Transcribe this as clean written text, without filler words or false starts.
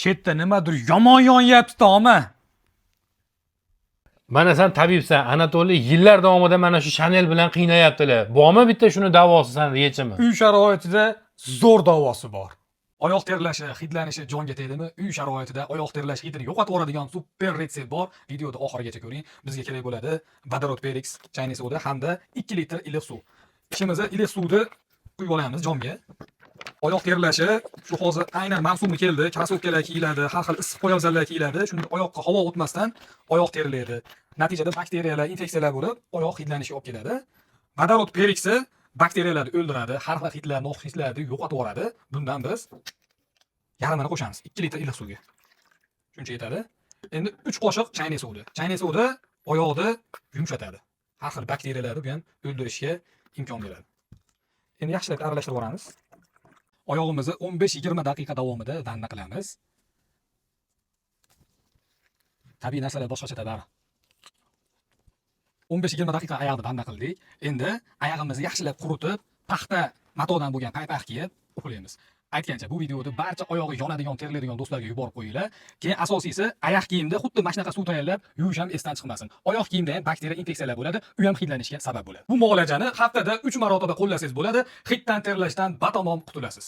Chetda nimadir yomon yonyapti, tomi. Mana sen tabibsan, Anatoliy yillar davomida mana shu Chanel bilan qiynayaptilar. Bormi bitta shuni davosi, san yechimi? Uy sharoitida zo'r davosi bor. Oyoq terlashi, hidlanishi jonga tegdimi? Uy sharoitida oyoq terlash hidini yo'qotib yuboradigan super retsept bor. Videoni oxirigacha ko'ring. Bizga kerak bo'ladi vodorod perix, chayniy soda hamda 2 litr iliq suv. Ishimizni iliq suvni quyib olamiz jomga. Oyoq terlashi shu hozir aynan mavsumi keldi. Krossovkalar kiyiladi, har xil issiq poyabzallar kiyiladi. Shunda oyoqqa havo o'tmasdan oyoq terlaydi. Natijada bakteriyalar, infeksiyalar bo'lib, oyoq hidlanishiga olib keladi. Vodorod periksi bakteriyalarni o'ldiradi, har xil hidlar, noxush hidlarni yo'qotib yuboradi. Bundan biz yarmini qo'shamiz 2 litr iliq suvga. Shuncha yetadi. Endi 3 qoshiq chayniy soda. Chayniy soda oyoqni yumshatadi. Har xil bakteriyalarni bu ham o'ldirishga imkon beradi. Endi yaxshilab aralashtirib yuboramiz. Oyog'imizni 15-20 daqiqa davomida vanna qilamiz. Tabiiy narsalar boshqacha bari. 15-20 daqiqa oyoqni vanna qildik. Endi oyog'imizni yaxshilab quritib, paxta matodan bo'lgan paypaq kiyib uxlaymiz. Aytgancha, bu videoni barcha oyog'i yonadigan, terlaydigan do'stlarga yuborib qo'yinglar. Keyin asosiysi, oyoq kiyimda xuddi mana shunaqa suv tayyorlab yuvish ham esdan chiqmasin. Oyoq kiyimda ham bakteriya, infeksiyalar bo'ladi, u ham hidlanishga sabab bo'ladi. Bu muolajani haftada 3 marotaba qo'llasangiz bo'ladi, hiddan, terlashdan batamom qutulasiz.